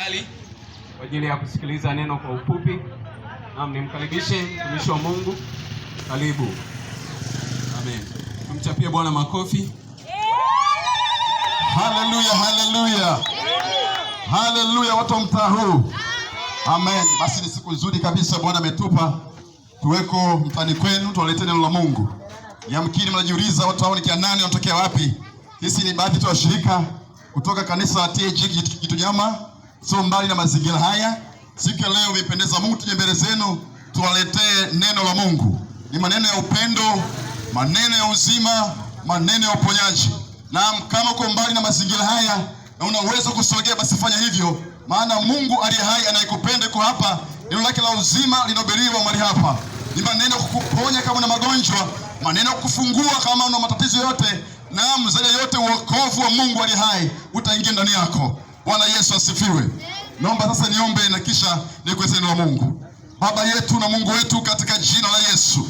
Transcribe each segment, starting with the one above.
Tayari kwa ajili ya kusikiliza neno kwa ufupi. Naam, nimkaribishe mtumishi wa Mungu. Karibu. Amen. Tumchapie Bwana makofi. Haleluya, haleluya, haleluya, watu wa mtaa huu, amen. Basi ni siku nzuri kabisa Bwana ametupa tuweko mtaani kwenu, tuwaletee neno la Mungu. Yamkini mnajiuliza watu hao ni kina nani, wanatokea wapi? Sisi ni baadhi tu washirika kutoka kanisa la TAG Kijitonyama, sio mbali na mazingira haya. Siku ya leo imependeza Mungu tuje mbele zenu tuwaletee neno la Mungu. Ni maneno ya upendo, maneno ya uzima, maneno ya uponyaji. Na kama uko mbali na mazingira haya na una uwezo kusogea, basi fanya hivyo, maana Mungu aliye hai anayekupenda yuko hapa. Neno lake la uzima linahubiriwa mahali hapa. Ni maneno kukuponya kama una magonjwa, maneno kukufungua kama una matatizo yote. Naam, zaidi ya yote wokovu wa Mungu aliye hai utaingia ndani yako. Bwana Yesu asifiwe. Naomba sasa niombe na kisha nikueleze neno la Mungu. Baba yetu na Mungu wetu, katika jina la Yesu,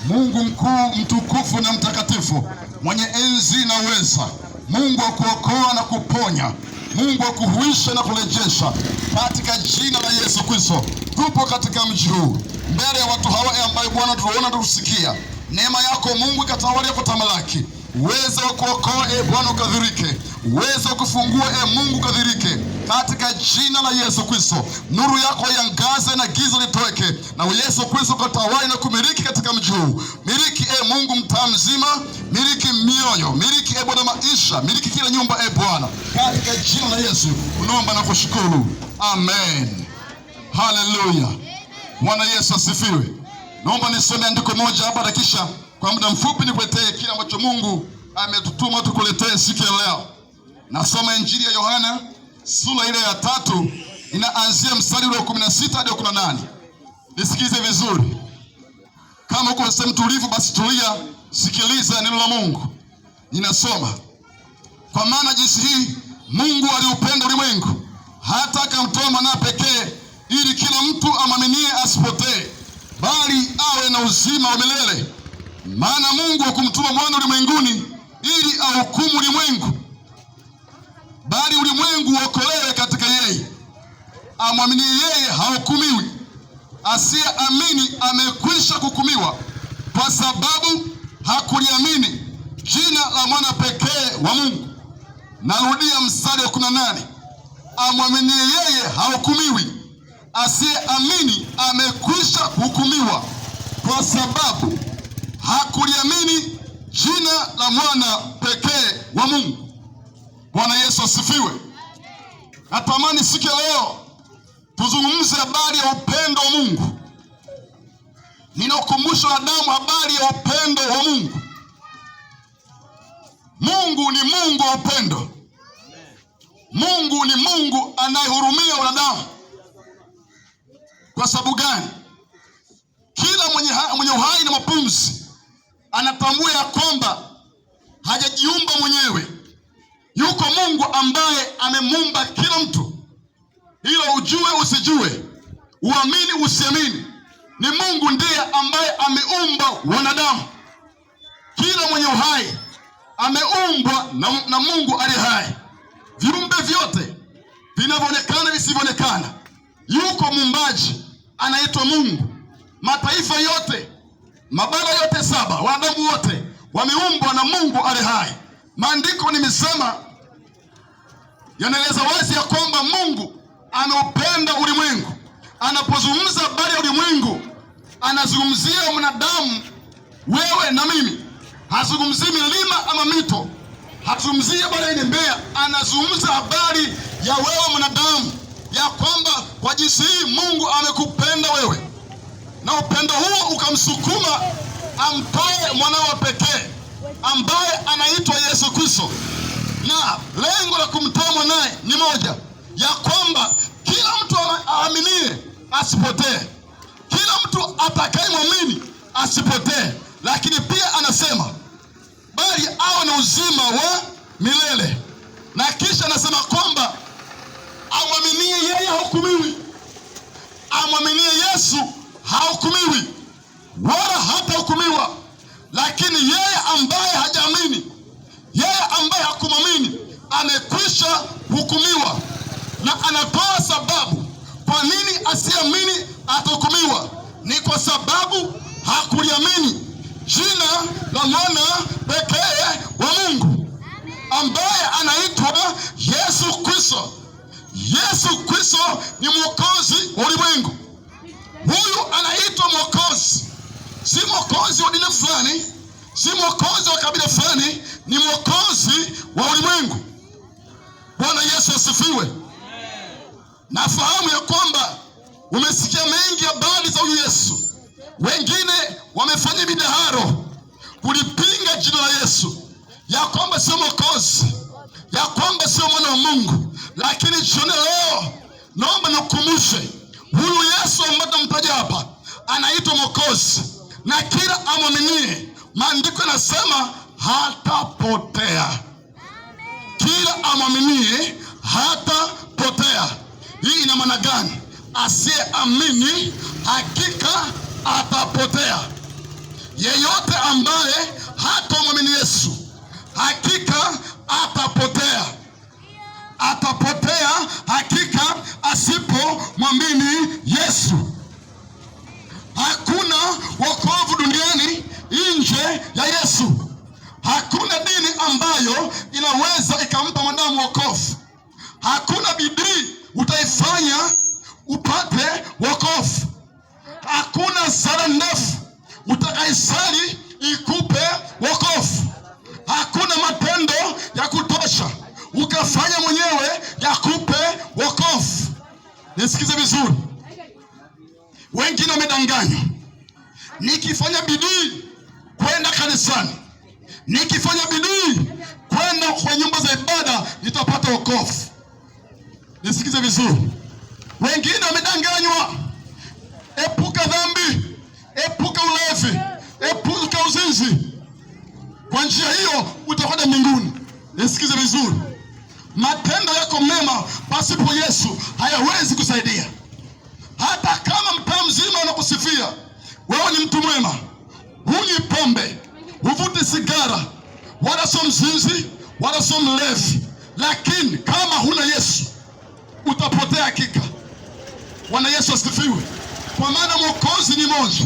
Mungu mkuu, mtukufu na mtakatifu, mwenye enzi na uweza, Mungu wa kuokoa na kuponya, Mungu wa kuhuisha na kurejesha, katika jina la Yesu Kristo, tupo katika mji huu mbele ya watu hawa ambayo Bwana tunaona tusikia. Neema yako Mungu ikatawale kutamalaki, uwezo wa kuokoa e Bwana ukadhirike, uwezo wa kufungua e Mungu ukadhirike, katika jina la Yesu Kristo. Nuru yako iangaze na giza litoweke, na Yesu Kristo ukatawale na kumiliki katika mji huu. Miliki e Mungu mtaa mzima, miliki mioyo, miliki e Bwana maisha, miliki kila nyumba e Bwana, katika jina la Yesu unaomba na kushukuru, amen. Haleluya, Bwana Yesu asifiwe. Naomba nisome andiko moja hapa na kisha kwa muda mfupi nikuletee kile ambacho Mungu ametutuma tukuletee siku ya leo. Nasoma Injili ya Yohana sura ile ya 3 inaanzia mstari wa 16 hadi 18. Nisikize vizuri. Kama uko sehemu tulivu, basi tulia, sikiliza neno la Mungu. Ninasoma: kwa maana jinsi hii Mungu aliupenda ulimwengu hata akamtoa mwanawe pekee, ili kila mtu amwaminie asipotee, bali awe na uzima wa milele. Maana Mungu hakumtuma mwana ulimwenguni ili ahukumu ulimwengu, bali ulimwengu uokolewe katika yeye. Amwaminie yeye hahukumiwi, asiyeamini amekwisha kuhukumiwa, kwa sababu hakuliamini jina la mwana pekee wa Mungu. Narudia mstari wa 18, amwaminie yeye hahukumiwi, asiyeamini amekwisha kuhukumiwa, kwa sababu hakuliamini jina la mwana pekee wa Mungu. Bwana Yesu asifiwe. Natamani siku ya leo tuzungumze habari ya upendo wa Mungu. Ninakumbusha wanadamu habari ya upendo wa Mungu. Mungu ni Mungu wa upendo. Mungu ni Mungu anayehurumia wanadamu. Kwa sababu gani? Kila mwenye uhai na mapumzi anatambua ya kwamba hajajiumba mwenyewe. Yuko Mungu ambaye amemuumba kila mtu. Hilo ujue usijue, uamini usiamini, ni Mungu ndiye ambaye ameumba wanadamu. Kila mwenye uhai ameumbwa na Mungu aliye hai. Viumbe vyote vinavyoonekana visivyoonekana, yuko muumbaji anaitwa Mungu. Mataifa yote, mabara yote 7, wanadamu wote wameumbwa na Mungu aliye hai. Maandiko nimesema yanaeleza wazi ya kwamba Mungu ameupenda ulimwengu. Anapozungumza habari ya ulimwengu, anazungumzia mwanadamu, wewe na mimi. Hazungumzii milima ama mito, hazungumzii habari ya Mbeya, anazungumza habari ya wewe mwanadamu, ya kwamba kwa jinsi hii Mungu amekupenda wewe, na upendo huo ukamsukuma amtoe mwanawe pekee ambaye anaitwa Yesu Kristo. Na lengo la kumtoa mwanae ni moja, ya kwamba kila mtu aaminie asipotee, kila mtu atakayemwamini asipotee, lakini pia anasema bali awe na uzima wa milele. Na kisha anasema kwamba amwaminie yeye hahukumiwi, amwaminie Yesu hahukumiwi wala hatahukumiwa. Lakini yeye ambaye hajaamini, yeye ambaye hakumwamini, amekwisha hukumiwa. Na anatoa sababu kwa nini asiamini atahukumiwa, ni kwa sababu hakuliamini jina la mwana pekee wa Mungu ambaye anaitwa Yesu Kristo. Yesu Kristo ni mwokozi wa ulimwengu. Huyu anaitwa mwokozi, si mwokozi wa dini fulani, si mwokozi wa kabila fulani, ni mwokozi wa ulimwengu. Bwana Yesu asifiwe. Nafahamu ya kwamba umesikia mengi habari za huyu Yesu. Wengine wamefanya midaharo kulipinga jina la Yesu, ya kwamba sio mwokozi, ya kwamba sio mwana wa Mungu. Lakini jioni leo naomba nikukumbushe huyu Yesu ambaye tunamtaja hapa anaitwa mwokozi, na kila amwaminie, maandiko yanasema hatapotea. Kila amwaminie hatapotea. Hii ina maana gani? Asiyeamini hakika atapotea. Yeyote ambaye hatamwamini Yesu hakika atapotea, atapotea hakika asipomwamini Yesu. Hakuna wokovu duniani nje ya Yesu. Hakuna dini ambayo inaweza ikampa mwanadamu wokovu. Hakuna bidii utaifanya upate wokovu. Hakuna sala ndefu utakaisali ikupe wokovu. Hakuna matendo ya kutosha ukafanya mwenyewe yakupe wokovu. Nisikize vizuri, wengine wamedanganywa. Nikifanya bidii kwenda kanisani, nikifanya bidii kwenda kwa nyumba za ibada nitapata wokovu. Nisikize vizuri, wengine wamedanganywa. Epuka dhambi, epuka ulevi, epuka uzinzi, kwa njia hiyo utakwenda mbinguni. Nisikize vizuri, matendo yako mema pasipo Yesu hayawezi kusaidia. Hata kama mtaa mzima unakusifia wewe ni mtu mwema, hunywi pombe, huvuti sigara, wala sio mzinzi, wala sio mlevi, lakini kama huna Yesu utapotea hakika. Bwana Yesu asifiwe. Kwa maana mwokozi ni moja,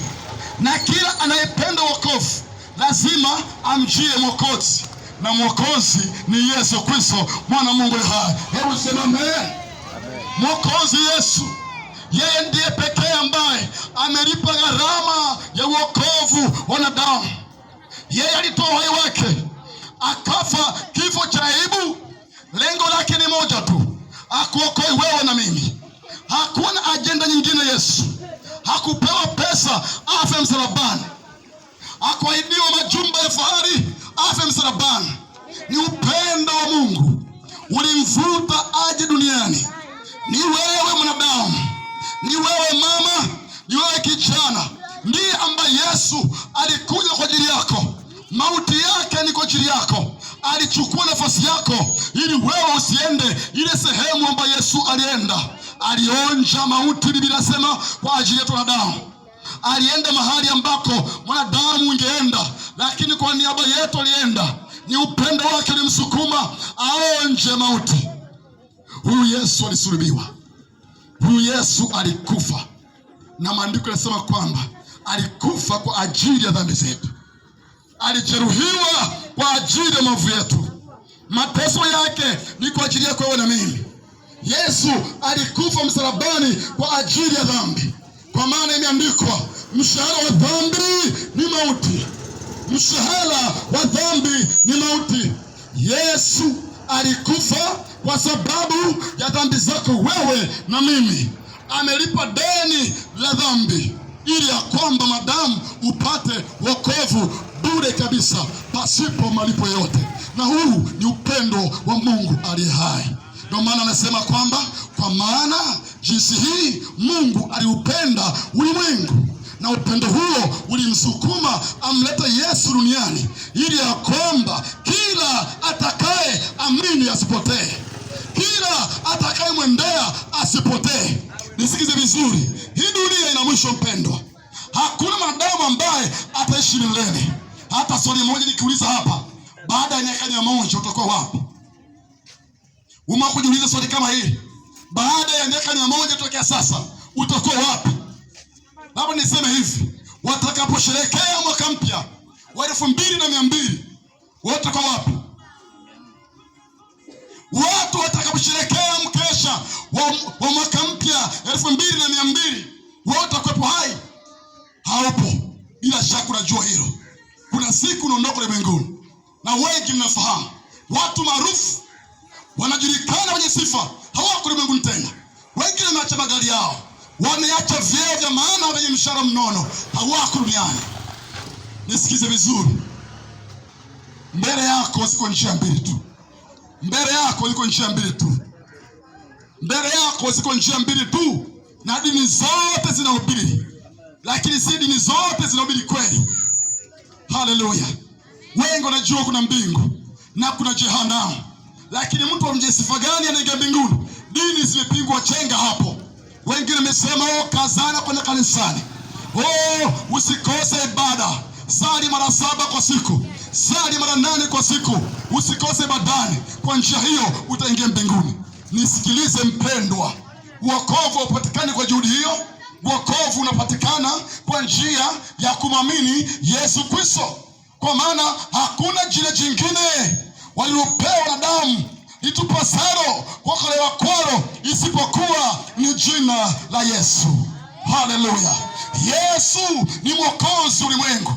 na kila anayependa wokovu lazima amjie mwokozi, na mwokozi ni Yesu Kristo, mwana Mungu hai. Hebu sema amen. Mwokozi Yesu, yeye ndiye pekee ambaye amelipa gharama ya wokovu wanadamu. Yeye alitoa uhai wake akafa kifo cha aibu. Lengo lake ni moja tu, akuokoe wewe na mimi. Hakuna ajenda nyingine. Yesu hakupewa pesa afe msalabani, hakuahidiwa majumba ya fahari afe msalabani. Ni upendo wa Mungu ulimvuta aje duniani. Ni wewe mwanadamu, ni wewe mama, ni wewe kijana, ndiye ambaye Yesu alikuja kwa ajili yako. Mauti yake ni kwa ajili yako, alichukua nafasi yako ili wewe usiende ile sehemu ambayo Yesu alienda. Alionja mauti, Biblia inasema, kwa ajili yetu wanadamu. Alienda mahali ambako mwanadamu ungeenda, lakini kwa niaba yetu alienda. Ni upendo wake ulimsukuma aonje mauti. Huyu Yesu alisulubiwa, huyu Yesu alikufa, na maandiko yanasema kwamba alikufa kwa ajili ya dhambi zetu, alijeruhiwa kwa ajili ya maovu yetu, mateso yake ni kwa ajili yako wewe na mimi. Yesu alikufa msalabani kwa ajili ya dhambi, kwa maana imeandikwa, mshahara wa dhambi ni mauti, mshahara wa dhambi ni mauti. Yesu alikufa kwa sababu ya dhambi zako wewe na mimi. Amelipa deni la dhambi ili ya kwamba madamu upate wokovu bure kabisa, pasipo malipo yote. Na huu ni upendo wa Mungu aliye hai. Ndio maana anasema kwamba kwa maana jinsi hii Mungu aliupenda ulimwengu, na upendo huo ulimsukuma amlete Yesu duniani ili ya kwamba kila atakaye amini asipotee, kila atakayemwendea asipotee. Nisikize vizuri, hii dunia ina mwisho mpendwa. Hakuna mwanadamu ambaye ataishi milele. Hata swali moja nikiuliza hapa, baada ya miaka 100 utakuwa wapi? Umewahi kujiuliza swali kama hili? Baada ya miaka 100 tokea sasa utakuwa wapi? Labda niseme hivi, watakaposherehekea mwaka mpya wa 2200 wote watakuwa wapi? Watu watakaposherehekea mkesha wa mwaka mpya 2200 wote watakuwepo hai? Haupo. Bila shaka unajua hilo. Kuna siku unaondoka ulimwenguni, na wengi mnafahamu watu maarufu wanajulikana wenye sifa hawako ulimwenguni tena. Wengine wameacha magari yao, wameacha vyeo vya maana vyenye mshahara mnono, hawako duniani. Nisikize vizuri, mbele yako ziko njia mbili tu, mbele yako ziko njia mbili tu, mbele yako ziko njia mbili tu, na dini zote zinahubiri, lakini si dini zote zinahubiri kweli. Haleluya! Wengi wanajua kuna mbingu na kuna jehanamu, lakini mtu amje sifa gani anaingia mbinguni? Dini zimepigwa chenga hapo. Wengine wamesema oh, kazana kwenda kanisani, oh, usikose ibada, sali mara 7 kwa siku, sali mara 8 kwa siku, usikose ibadani. Kwa njia hiyo utaingia mbinguni. Nisikilize mpendwa, wokovu haupatikani kwa juhudi hiyo. Wokovu unapatikana kwa njia ya kumwamini Yesu Kristo, kwa maana hakuna jina jingine waliopewa na damu litupasalo kuokolewa kwalo isipokuwa ni jina la Yesu. Haleluya! Yesu ni mwokozi ulimwengu.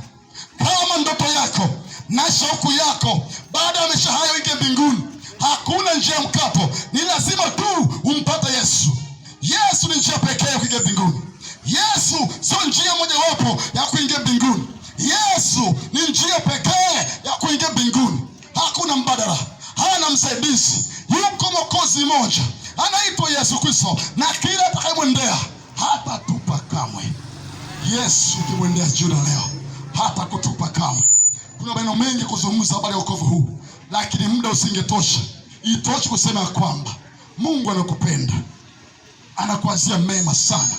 Kama ndoto yako na shauku yako baada ya maisha hayo ingie mbinguni, hakuna njia mkato, ni lazima tu umpate Yesu. Yesu ni njia pekee ya kuingia mbinguni. Yesu sio njia mojawapo ya kuingia mbinguni. Yesu ni njia pekee ya kuingia mbinguni. Hakuna mbadala, hana msaidizi. Yuko mwokozi mmoja anaitwa Yesu Kristo, na kila atakayemwendea hatatupa kamwe. Yesu ukimwendea jioni leo hatakutupa kamwe. Kuna maneno mengi kuzungumza habari ya wokovu huu, lakini muda usingetosha. Itoshe kusema kwamba Mungu anakupenda, anakuazia mema sana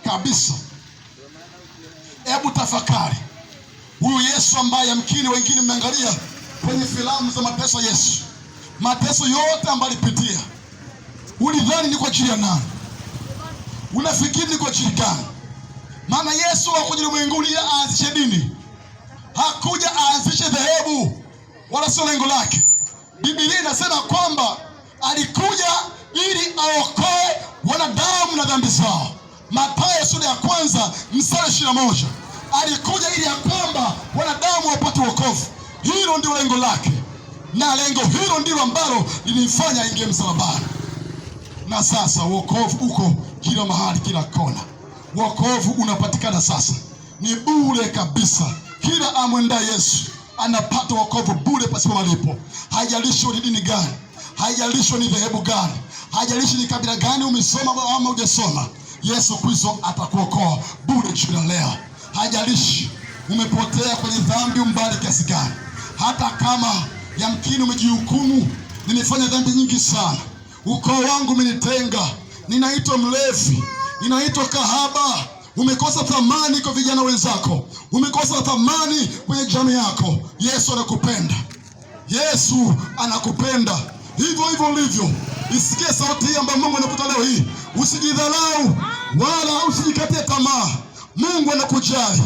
kabisa. Hebu tafakari huyu Yesu ambaye yamkini wengine mmeangalia kwenye filamu za mateso Yesu, mateso yote ambayo alipitia, ulidhani ni kwa ajili ya nani? Unafikiri ni kwa ajili gani? Maana Yesu hakuja ulimwenguni ili aanzishe dini, hakuja aanzishe dhehebu, wala sio lengo lake. Biblia inasema kwamba alikuja ili aokoe wanadamu na dhambi zao. Mathayo sura ya 1 mstari 21. Alikuja ili ya kwamba wanadamu wapate wokovu. Hilo ndio lengo lake, na lengo hilo ndilo ambalo lilimfanya aingie msalabani. Na sasa wokovu uko kila mahali, kila kona. Wokovu unapatikana sasa, ni bure kabisa. Kila amwenda Yesu anapata wokovu bure pasipo malipo. Haijalishi ni dini gani, haijalishi ni dhehebu gani, haijalishi ni kabila gani umesoma ama hujasoma, Yesu Kristo atakuokoa bure jioni leo. Haijalishi umepotea kwenye dhambi umbali kiasi gani, hata kama yamkini umejihukumu, nimefanya dhambi nyingi sana, ukoo wangu umenitenga, ninaitwa mlevi, ninaitwa kahaba, umekosa thamani kwa vijana wenzako, umekosa thamani kwenye jamii yako, Yesu anakupenda. Yesu anakupenda hivyo hivyo ulivyo. Isikie sauti hii ambayo Mungu anakuta leo hii. Usijidharau wala usijikatie tamaa. Mungu anakujali,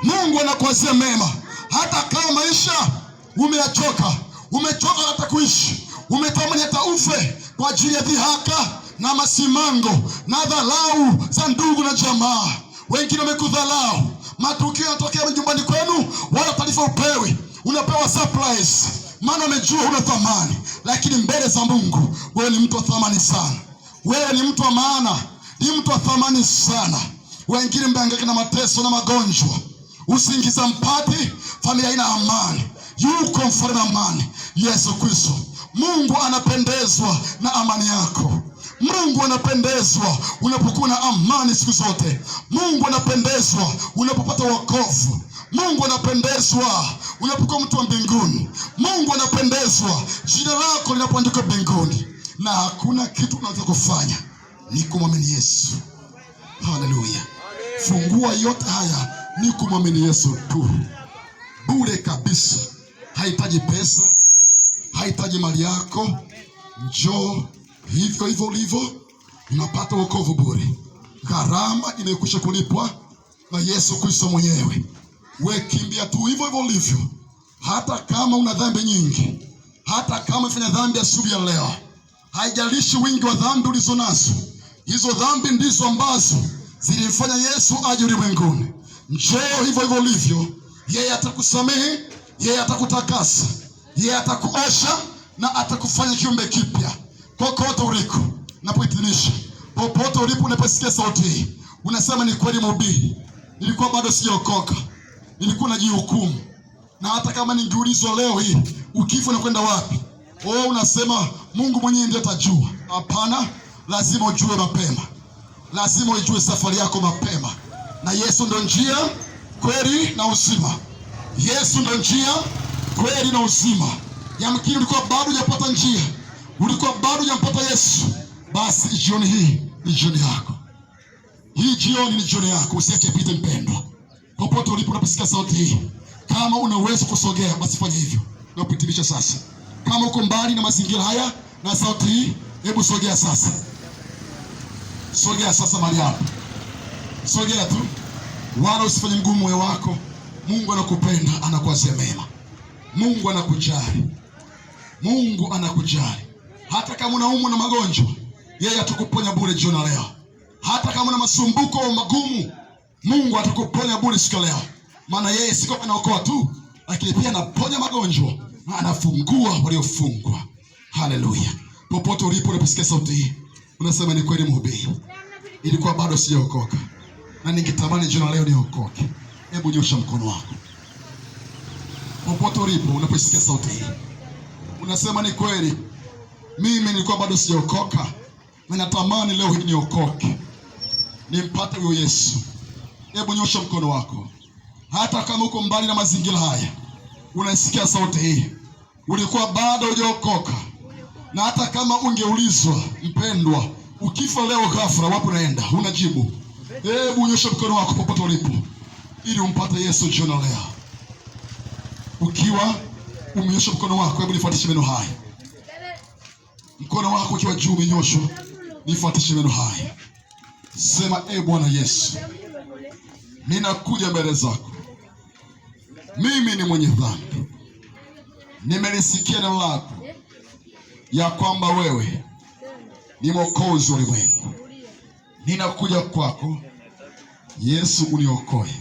Mungu anakuwazia mema, hata kama maisha umeyachoka, umechoka hata kuishi, umetamani hata ufe kwa ajili ya dhihaka na masimango na dharau za ndugu na jamaa. Wengine wamekudharau, matukio yanatokea nyumbani kwenu, wala taarifa upewi, unapewa surprise, maana wamejua huna thamani. Lakini mbele za Mungu wewe ni mtu wa thamani sana, wewe ni mtu wa maana, ni mtu wa thamani sana. Wengine mmehangaika na mateso na magonjwa, usingiza mpati, familia haina amani. Yuko mfalme amani, Yesu Kristo. Mungu anapendezwa na amani yako. Mungu anapendezwa unapokuwa na amani siku zote. Mungu anapendezwa unapopata wokovu. Mungu anapendezwa unapokuwa mtu wa mbinguni. Mungu anapendezwa jina lako linapoandikwa mbinguni. Na hakuna kitu unaweza kufanya, ni kumwamini Yesu. Haleluya! Fungua yote haya ni kumwamini Yesu tu, bure kabisa. Haihitaji pesa, haihitaji mali yako. Njoo hivyo hivyo ulivyo, Unapata wokovu bure, gharama imekwisha kulipwa na Yesu Kristo mwenyewe. We kimbia tu hivyo hivyo ulivyo, hata kama una dhambi nyingi, hata kama umefanya dhambi asubuhi ya leo, haijalishi wingi wa dhambi ulizo nazo, hizo dhambi ndizo ambazo zilimfanya Yesu aje ulimwenguni. Njoo hivyo hivyo ulivyo, yeye atakusamehe, yeye atakutakasa, yeye atakuosha na atakufanya kiumbe kipya. Kokote uliko, napohitimisha, popote ulipo, unaposikia sauti hii, unasema ni kweli, mhubiri, nilikuwa bado sijaokoka, nilikuwa najihukumu, na hata kama ningeulizwa leo hii ukifa unakwenda wapi, oh, unasema Mungu mwenyewe ndiye atajua. Hapana, lazima ujue mapema, lazima ujue safari yako mapema, na Yesu ndo njia, kweli na uzima. Yesu ndo njia, kweli na uzima. Yamkini ulikuwa bado hujapata njia, ulikuwa bado hujampata Yesu, basi jioni hii ni jioni yako. Hii jioni ni jioni yako, usiache ipite mpendwa. Popote ulipo unaposikia sauti hii, kama una uwezo kusogea, basi fanya hivyo na kuhitimisha sasa. Kama uko mbali na mazingira haya na sauti hii, hebu sogea sasa, sogea sasa mahali hapa, sogea tu, wala usifanye mgumu moyo wako. Mungu anakupenda, anakuwazia mema. Mungu anakujali, Mungu anakujali. Hata kama unaumwa na magonjwa, yeye atakuponya bure jioni leo. Hata kama una masumbuko magumu, Mungu atakuponya bure siku leo, maana yeye si kwamba anaokoa tu, lakini pia anaponya magonjwa na anafungua waliofungwa. Haleluya! Popote ulipo, unaposikia sauti hii, unasema ni kweli, mhubiri, ilikuwa bado sijaokoka na ningetamani jioni leo niokoke. Hebu nyosha mkono wako popote ulipo, unaposikia sauti hii, unasema ni kweli, mimi nilikuwa bado sijaokoka na natamani leo hii niokoke, nimpate huyo Yesu. Hebu nyosha mkono wako, hata kama uko mbali na mazingira haya, unasikia sauti hii, ulikuwa bado hujaokoka, na hata kama ungeulizwa, mpendwa, ukifa leo ghafla, wapi unaenda? Huna jibu. Hebu nyosha mkono wako popote ulipo, ili umpate Yesu jioni leo. Ukiwa umenyosha mkono wako, hebu nifuatishe maneno haya. Mkono wako ukiwa juu umenyoshwa, nifuatishe maneno haya. Sema, e Bwana Yesu, ninakuja mbele zako, mimi ni mwenye dhambi, nimelisikia neno lako ya kwamba wewe ni mwokozi wa ulimwengu. Ninakuja kwako Yesu, uniokoe.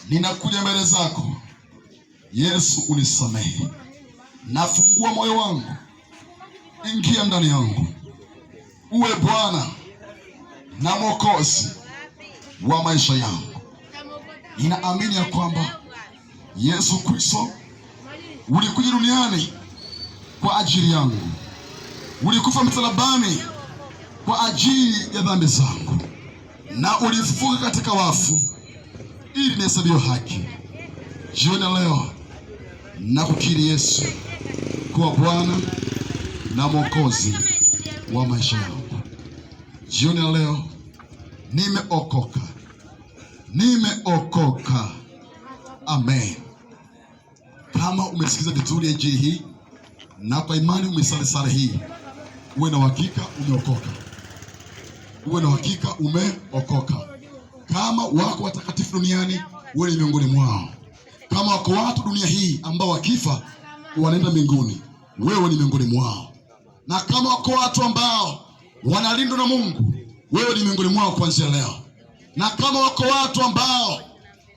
Ninakuja mbele zako Yesu, unisamehe. Nafungua moyo wangu, ingia ndani yangu, uwe Bwana na Mwokozi wa maisha yangu. Ninaamini ya kwamba Yesu Kristo ulikuja duniani kwa ajili yangu, ulikufa msalabani kwa ajili ya dhambi zangu, na ulifufuka katika wafu ili nihesabiwe haki. Jioni leo nakukiri Yesu kuwa Bwana na Mwokozi wa maisha yangu. Jioni ya leo nimeokoka, nimeokoka. Amen. Kama umesikiza vizuri injili hii na kwa imani umesali sala hii, uwe na uhakika umeokoka, uwe na uhakika umeokoka. Kama wako watakatifu duniani, wewe ni miongoni mwao. Kama wako watu dunia hii ambao wakifa wanaenda mbinguni, wewe ni miongoni mwao. Na kama wako watu ambao wanalindwa na Mungu, wewe ni miongoni mwao kuanzia leo. Na kama wako watu ambao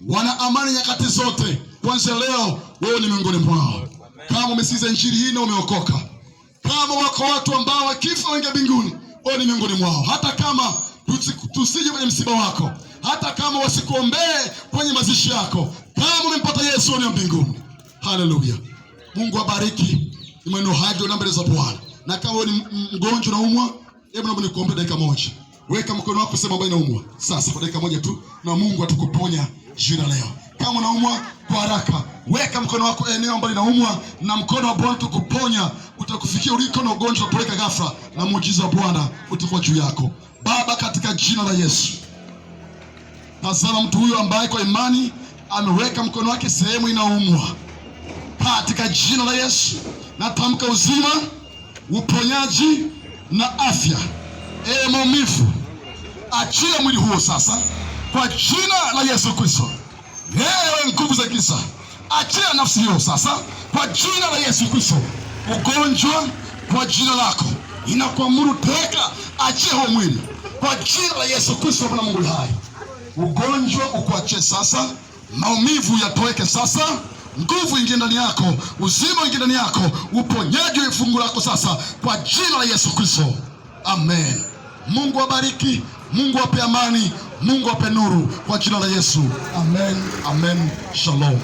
wana amani nyakati zote, kuanzia leo wewe ni miongoni mwao. Kama umesikiza injili hii na umeokoka, kama wako watu ambao wakifa waingia mbinguni, wewe ni miongoni mwao. Hata kama tusije kwenye msiba wako, hata kama wasikuombee kwenye mazishi yako, kama umempata Yesu, ni mbinguni. Haleluya! Mungu abariki. Ni maneno haya ndio mbele za Bwana. Na kama wewe ni mgonjwa unaumwa, hebu naomba nikuombe dakika moja. Weka mkono wako sema ambaye inaumwa. Sasa kwa dakika moja tu na Mungu atakuponya jina leo. Kama unaumwa kwa haraka, weka mkono wako eneo ambalo linaumwa na mkono wa Bwana utakuponya, utakufikia uliko na ugonjwa utapeleka ghafla na muujiza wa Bwana utakuwa juu yako. Baba, katika jina la Yesu. Tazama mtu huyu ambaye kwa imani ameweka mkono wake sehemu inaumwa. Katika jina la Yesu natamka uzima, uponyaji na afya. Ee maumivu, achia mwili huo sasa kwa jina la Yesu Kristo. Ewe nguvu za giza, achia nafsi hiyo sasa kwa jina la Yesu Kristo. Ugonjwa, kwa jina lako inakuamuru teka, achia huo mwili kwa jina la Yesu Kristo, Bwana Mungu hai. Ugonjwa ukuachie sasa, maumivu yatoweke sasa, nguvu ingie ndani yako, uzima ingie ndani yako, uponyaji fungu lako sasa kwa jina la Yesu Kristo, amen. Mungu abariki, Mungu ape amani, Mungu ape nuru kwa jina la Yesu, amen, amen. Shalom.